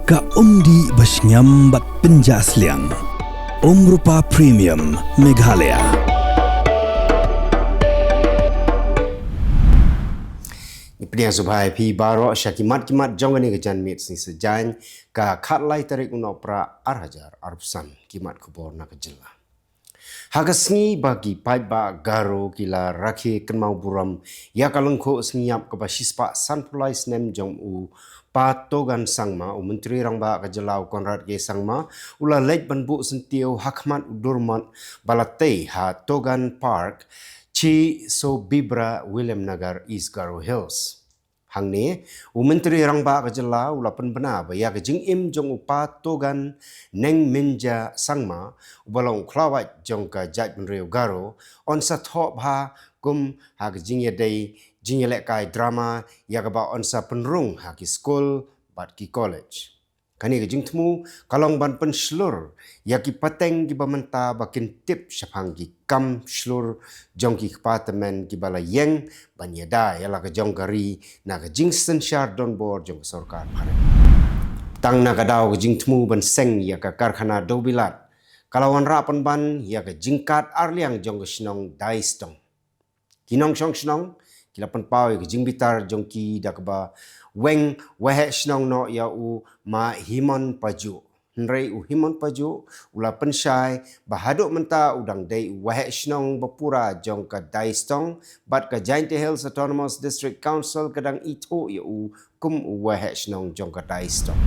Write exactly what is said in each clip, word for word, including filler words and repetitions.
Ka umdih ba shngiam bad pynjah sliang. Umrupa Premium Meghalaya. Ngi pdiang sngewbha ïa phi baroh sha ki mat ki mat jong kane ka janmiet sngi Saitjaiñ, ka khatlai tarik u Nohprah ar hajar arphew san, ki mat khubor na ka jylla. Ha ka sngi ba ki paidbah Garo ki la rakhe kynmaw burom ïa ka lyngkhuh sngi ïap kaba shispah sanphew lai snem jong u Pa Togan Sangma, u Myntri Rangbah ka jylla u Conrad K Sangma u la leit ban buh syntiew ha khmat u dur mot ba la tei ha Togan Park, Chisobibra, Williamnagar, East Garo Hills. Hangne, u Myntri Rangbah ka jylla u la pynbna ba ïa ka jingim jong u Pa Togan Nengminja Sangma, uba long u khlawait jong ka jaitbynriew Garo, yn sa thoh bha kum ha ka jingïadei, jingïalehkai drama, ïa kaba yn sa pynrung ha ki skul bad ki college. Kane ka jingthmu ka long ban pynshlur ïa ki pateng kiba mynta ba kin tip shaphang ki kam shlur jong ki kpa tymmen kiba la ïeng ban ïada ïa la ka jong ka ri na ka jingsynshar donbor jong ka sorkar phareng. Tang na ka daw ka jingthmu ban seng ïa ka karkhana dewbilat, ka la wanrah pynban ïa ka jingkat arliang jong ka shnong Daistong. Ki nongshong shnong ki la pynpaw ïa ka jingbitar jong ki da kaba weng waheh shnong noh ïa u Ma Himon Pajuh. Hynrei u Himon Pajuh u la pynshai ba haduh mynta u dang dei u waheh shnong bapura jong ka Daistong bad ka Jaintia Hills Autonomous District Council ka dang ithuh ïa u kum u waheh shnong jong ka Daistong.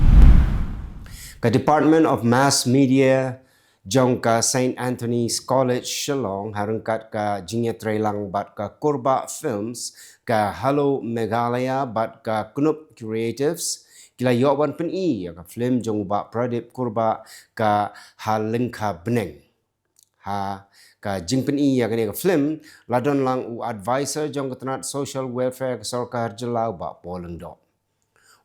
Ka Department of Mass Media jong ka Saint Anthony's College Shillong, ha ryngkat ka jingïatreilang bad ka Kurbah Films, ka Hello Meghalaya bad ka Knup Creatives, ki la ïoh ban pyni ïa ka film jong u Bah Pradip Kurbah, ka Ha Lyngkha Bneng. Ha ka jingpyni ïa kane ka film la don lang u advisor jong ka tnat social welfare ka sorkar jylla, u Bah Paul Lyngdoh.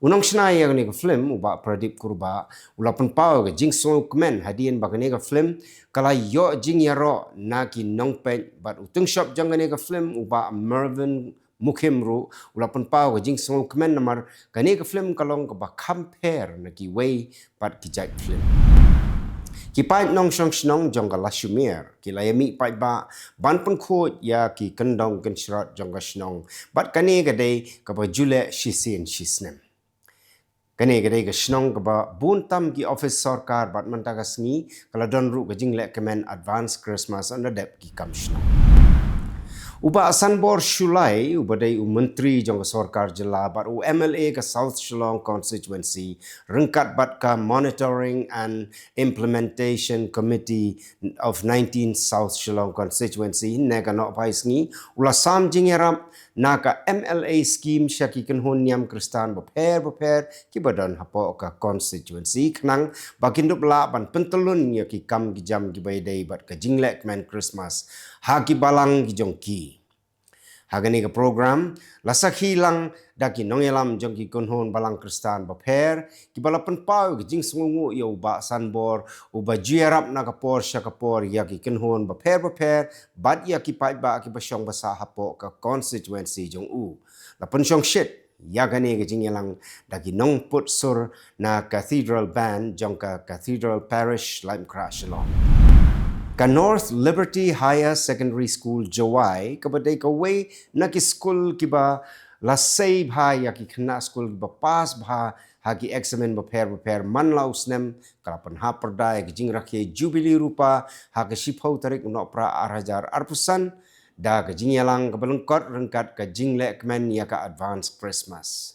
U nongshna ïa kane ka film, u Bah Pradip Kurbah, u la pynpaw ka jingsngewkmen hadien ba kane ka film ka la ïoh jingïaroh na ki nongpeit, bad u tyngshop jong kane ka film, u Bah Mervyn Mukhim ruh, u la pynpaw ka jingsngewkmen namar kane ka film ka long kaba kham pher na kiwei pat ki jait film. Ki paid nongshong shnong jong ka Lashmer ki la ïamih paidbah ban pynkhuid ïa ki kyndong kynshrot jong ka shnong, bad kane ka dei kaba ju leh shisien shisnem. Kane ka dei ka shnong kaba bun tam ki office sorkar, bad mynta ka sngi ka la don ruh ka jinglehkmen advance Christmas ynda dep ki kam shnong. U Bah Sanbor Shullai, uba dei u Myntri jong ka sorkar jylla bad u M L A ka South Shillong Constituency, ryngkat bad ka Monitoring and Implementation Committee of nineteen South Shillong Constituency, ne ka Nohphaisngi, u la sam jingïarap na ka M L A scheme sha ki kynhun niam Khristan bapher bapher kiba don hapoh ka constituency, khnang ba kin dup lah ban pyntyllun ïa ki kam ki jam kiba ïadei bad ka jinglehkmen Christmas ha ki balang ki jong ki. Ha kane ka program la sakhi lang da ki nongïalam jong ki kynhun balang Khristan bapher kiba la pynpaw ïa ka jingsngewnguh ïa u Bah Sanbor, uba ju ïarap na ka por sha ka por ïa ki kynhun bapher bapher bad ïa ki paidbah kiba shong basa hapoh ka constituency jong u. La pynshongshit ïa kane ka jingïalang da ki nongput sur na Cathedral Band jong ka Cathedral Parish, Laitumkhrah, Shillong. Ka North Liberty Higher Secondary School, Jowai, kaba dei kawei na ki skul kiba la sei bha ïa ki khynnah skul kiba pass bha ha ki eksamin bapher bapher man la u snem, ka la pynhap pyrda ïa ka jingrakhe Jubili Rupa ha ka shiphew tarik u Nohprah ar hajar arphew san, da ka jingïalang kaba lyngkot ryngkat ka jinglehkmen ïa ka advance Christmas.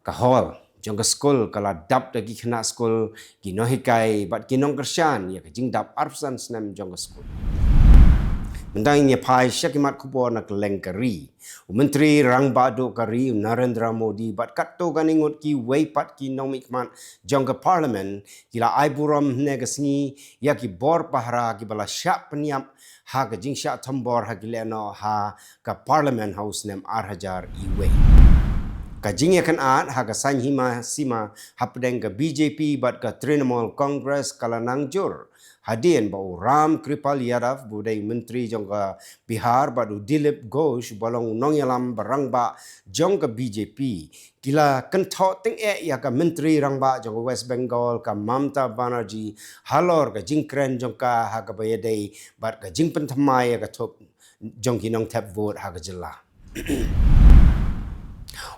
Ka hall jong ka skul ka la dap da ki khynnah skul, ki nonghikai bad ki nongkyrshan ïa ka jingdap arphew san snem jong ka skul. Mynta ngin ïa phai sha ki mat khubor na kylleng ka ri. U Myntri Rangbah Duh ka ri, u Narendra Modi, bad katto katne ngut kiwei pat ki nongmihkhmat jong ka Parliament ki la ai burom hynne ka sngi ïa ki bor pahara kiba la shah pynïap ha ka jingshah thombor ha ki lehnoh ha ka Parliament ha u snem ar hajar wei. Ka jingïakynad ha ka saiñ hima sima hapdeng ka B J P bad ka Trinamool Congress ka la nang jur hadien ba u Ram Kripal Yadav, ba u dei u myntri jong ka Bihar, bad u Dilip Ghosh, ba long u nongïalam ba rangbah jong ka B J P, ki la kynthoh tyngeh ïa ka myntri rangbah jong ka West Bengal, ka Mamata Banerjee, halor ka jingkren jong ka ha kaba ïadei bad ka jingpynthymmai ïa ka thup jong ki nongthep vote ha ka jylla.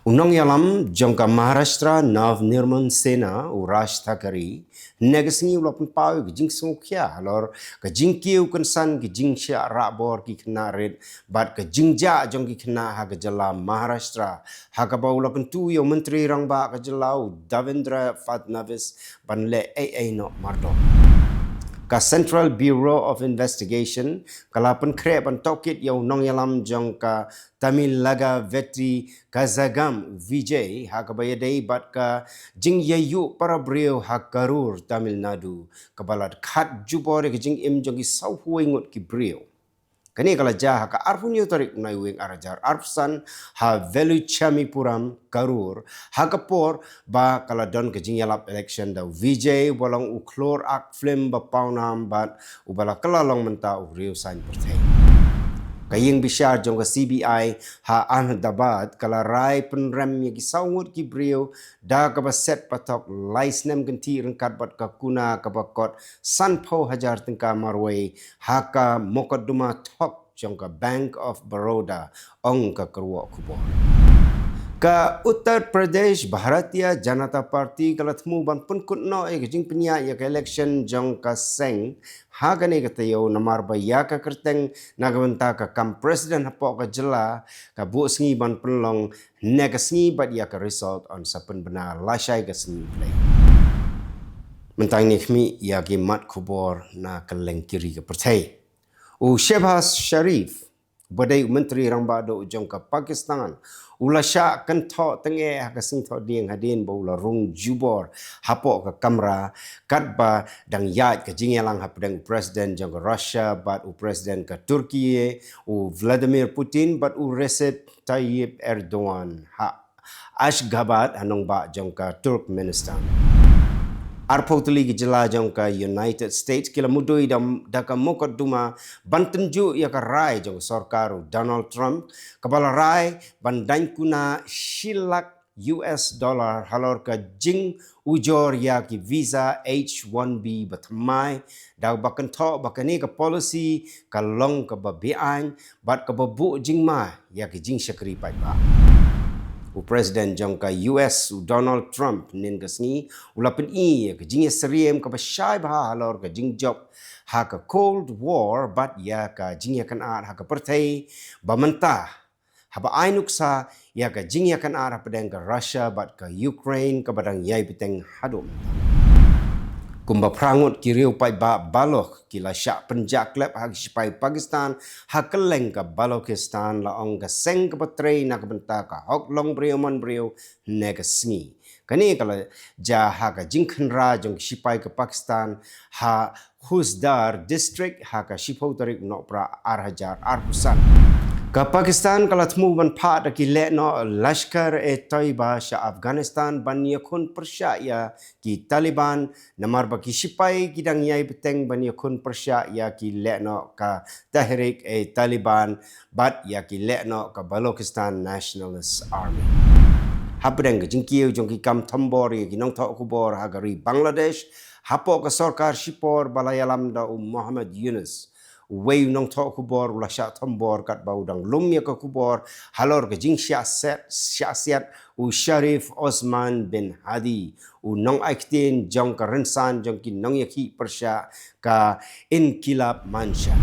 U nongïalam jong ka Maharashtra Nav Nirman Sena, u Raj Thakare, hynne ka sngi u la pynpaw ïa ka jingsngewkhia halor ka jingkiew kynsan ka jingshah rah bor ki khynnah rit bad ka jingjah jong ki khynnah ha ka jylla Maharashtra, ha kaba u la kyntu ïa u myntri rangbah ka jylla u Devendra Fadnavis ban leh ei ei noh mardor. Ka Central Bureau of Investigation ka la pynkhreh ban tohkit ïa u nongïalam jong ka Tamilnaga Vetri Kazhagam, u Vijay, ha kaba ïadei bad ka jingïaïuh para briew ha Karur, Tamil Nadu, kaba la khat jubor ïa ka jingim jong ki saw huwei ngut ki briew. Kane ka la jia ha ka arphew hynñiew tarik u Naiwieng ar hajar arphew san ha Veluchamipuram, Karur, ha ka por ba ka la don ka jingïalap election da u Vijay, uba long u khlur ak film ba pawnam bad uba la kylla long mynta u riewsaiñ pyrthei. Ka ïing bishar jong ka C B I ha Ahmedabad ka la rai pynrem ïa ki saw ngut ki briew da kaba set pathok lai snem kynthih ryngkat bad ka kuna kaba kot sanphew hajar tyngka marwei ha ka mokotduma thok jong ka Bank of Baroda, ong ka kyrwoh khubor. Ka Uttar Pradesh Bharatiya Janata Party ka la thmu ban pynkut noh ïa ka jingpynïaid ïa ka election jong ka seng ha kane ka taïew, namar ba ïa ka kyrteng na ka bynta ka kam president hapoh ka jylla ka buh sngi ban pynlong hynne ka sngi bad ïa ka result yn sa pynbna lashai ka sngi U Blei. Mynta ngin ïa khmih ïa ki mat khubor na kylleng ki ri ka pyrthei. U Shehbaz Sharif, ba dei u myntri rangbah duh jong ka Pakistan, u la shah kynthoh tyngeh ha ka sngi Thohdieng hadien ba u la rung jubor hapoh ka kamra katba dang ïaid ka jingïalang hapdeng u president jong ka Russia bad u president ka Turkey, u Vladimir Putin, bad u Recep Tayyip Erdogan ha Ashgabat ha nongbah jong ka Turkmenistan. Arphew tylli ki jylla jong ka United States ki la mudui da, da ka mokotduma ban tynjuh ïa ka rai jong ka sorkar u Donald Trump, kaba la rai ban daiñ kuna shi lak U S dollar halor ka jingujor ïa ki visa H one B ba thymmai, da ba kynthoh ba kane ka policy ka long kaba beaiñ bad kaba buh jingma ïa ki jingshakri paidbah. U president jong ka U S u Donald Trump hynnin ka sngi u la pyni ïa ka jingïasyriem kaba shai bha halor ka jingjop ha ka Cold War bad ïa ka jingïakynad ha ka pyrthei ba mynta, haba ai nuksa ïa ka jingïakynad hapdeng ka Russia bad ka Ukraine kaba dang ïai bteng haduh mynta. Kumba phra ngut ki riew paidbah Baloch ki la shah pynjah klep ha ki shipai Pakistan ha kylleng ka Balochistan, la ong ka seng kaba trei na ka bynta ka hok long briew man briew hynne ka sngi. Kane ka la jia ha ka jingkhynra jong ki shipai ka Pakistan ha Khusdar District ha ka shiphew tarik u Nohprah ar hajar arphew san. Ka Pakistan ka la thmu ban phah da ki lehnoh Lashkar-e-Toiba sha Afghanistan ban ïakhun pyrshah ïa ki Taliban, namar ba ki shipai ki dang ïai bteng ban ïakhun pyrshah ïa ki lehnoh ka Tehrik-e-Taliban bad ïa ki lehnoh ka Balochistan Nationalist Army. Hapdeng ka jingkiew jong ki kam thombor ïa ki nongthoh khubor ha ka ri Bangladesh, hapoh ka sorkar shipor ba la ïalam da u Muhammad Yunus, uwei u nongthoh khubor u la shah thombor katba u dang lum ïa ka khubor halor ka jingshah siat, shah siat u Sharif Osman bin Hadi, u nongai ktien jong ka rynsan jong ki nongïakhih pyrshah ka Inqilab Mancha.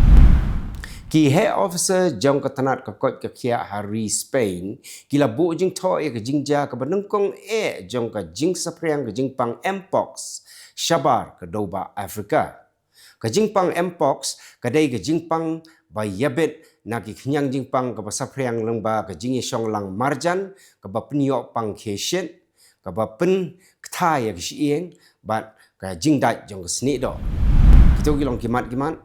Ki heh officer jong ka tnat ka koit ka khiah ha ri Spain ki la buh jingthoh ïa ka jingjia kaba nyngkong eh jong ka jingsaphriang ka jingpang Mpox shabar ka dewbah Africa. Ka jingpang Mpox ka dei ka jingpang ba ïabit na ki khñiang jingpang kaba saphriang lyngba ka jingïashong lang marjan, kaba pynïoh pang khie shit, kaba pynkthai ïa ka shyieng bad ka jingdait jong ka snieh doh. Kito ki long ki mat ki mat